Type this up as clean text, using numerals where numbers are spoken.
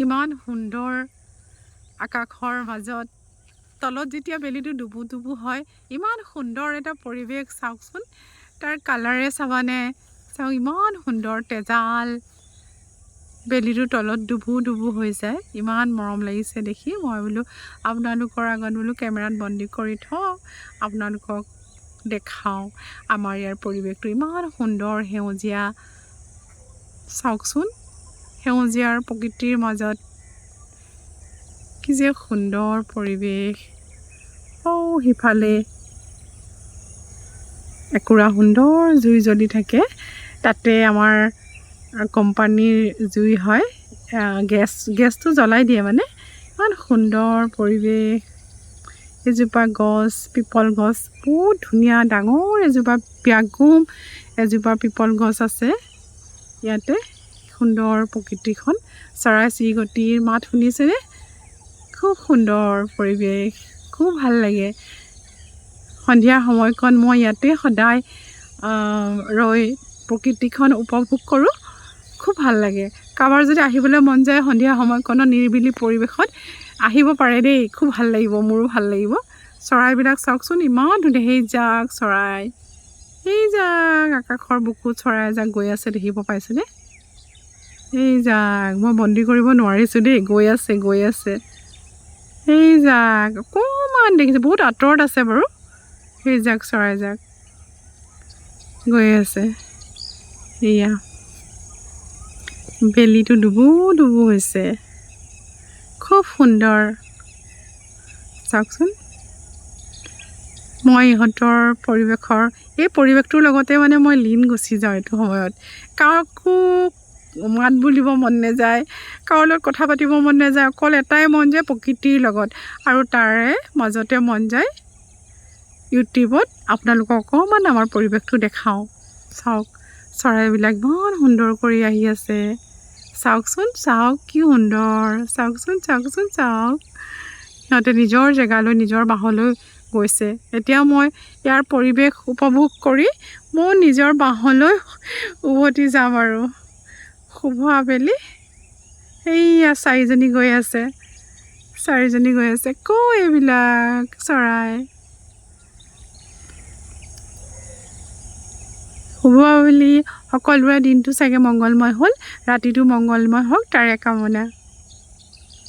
ইমান সুন্দৰ আকাশৰ মাজত তলত যেতিয়া বেলিটো ডুবু ডুবু হয়, ইমান সুন্দৰ এটা পৰিৱেশ। চাওকচোন, তাৰ কালাৰে চাবানে? চাওক, ইমান সুন্দৰ তেজাল বেলিটো তলত ডুবু ডুবু হৈ যায়। ইমান মৰম লাগিছে দেখি। মই বোলো আপোনালোকৰ আগত বোলো কেমেৰাত বন্দী কৰি থওঁ, আপোনালোকক দেখাওঁ আমাৰ ইয়াৰ পৰিৱেশটো ইমান সুন্দৰ সেউজীয়া। চাওকচোন, সেউজীয়াৰ প্ৰকৃতিৰ মাজত কি যে সুন্দৰ পৰিৱেশ! সিফালে একুৰা সুন্দৰ জুই জ্বলি থাকে। তাতে আমাৰ কোম্পানীৰ জুই হয়, গেছটো জ্বলাই দিয়ে। মানে ইমান সুন্দৰ পৰিৱেশ। এজোপা গছ, পিপল গছ, বহুত ধুনীয়া ডাঙৰ এজোপা ব্যাগুম এজোপা পিপল গছ আছে ইয়াতে। সুন্দৰ প্ৰকৃতিখন। চৰাই চিৰিকটিৰ মাত শুনিছেনে? খুব সুন্দৰ পৰিৱেশ, খুব ভাল লাগে। সন্ধিয়া সময়কণ মই ইয়াতে সদায় ৰৈ প্ৰকৃতিখন উপভোগ কৰোঁ। খুব ভাল লাগে। কাৰোবাৰ যদি আহিবলৈ মন যায়, সন্ধিয়া সময়কণত নিৰিবিলি পৰিৱেশত আহিব পাৰে দেই। খুব ভাল লাগিব, মোৰো ভাল লাগিব। চৰাইবিলাক চাওকচোন, ইমান ধুনীয়া। সেই জাক চৰাই, সেই জাক আকাশৰ বুকুত চৰাই এজাক গৈ আছে, দেখিব পাইছেনে? এই যাক, মই বন্দী কৰিব নোৱাৰিছোঁ দেই। গৈ আছে, গৈ আছে। সেই যাক, অকণমান দেখিছোঁ, বহুত আঁতৰত আছে বাৰু। সেই যাক চৰাই যাক গৈ আছে। এয়া বেলিটো ডুবু ডুবু হৈছে, খুব সুন্দৰ। চাওকচোন, মই ইহঁতৰ পৰিৱেশৰ এই পৰিৱেশটোৰ লগতে মানে মই লীন গুচি যাওঁ। এইটো সময়ত কাকো মাত বুলিব মন নাযায়, কাৰো লগত কথা পাতিব মন নাযায়। অকল এটাই মন যায়, প্ৰকৃতিৰ লগত, আৰু তাৰে মাজতে মন যায় ইউটিউবত আপোনালোকক অকণমান আমাৰ পৰিৱেশটো দেখাওঁ। চাওক, চৰাইবিলাক ইমান সুন্দৰ কৰি আহি আছে। চাওকচোন, চাওক, কি সুন্দৰ! চাওকচোন, চাওকচোন, চাওক, সিহঁতে নিজৰ জেগালৈ, নিজৰ বাঁহলৈ গৈছে। এতিয়া মই ইয়াৰ পৰিৱেশ উপভোগ কৰি ময়ো নিজৰ বাঁহলৈ উভতি যাম আৰু। শুভ আবেলি। এইয়া চাৰিজনী গৈ আছে, চাৰিজনী গৈ আছে। ক এইবিলাক চৰাই। শুভ আবেলি। সকলোৰে দিনটো চাগে মংগলময় হ'ল, ৰাতিটো মংগলময় হওক তাৰে কামনা।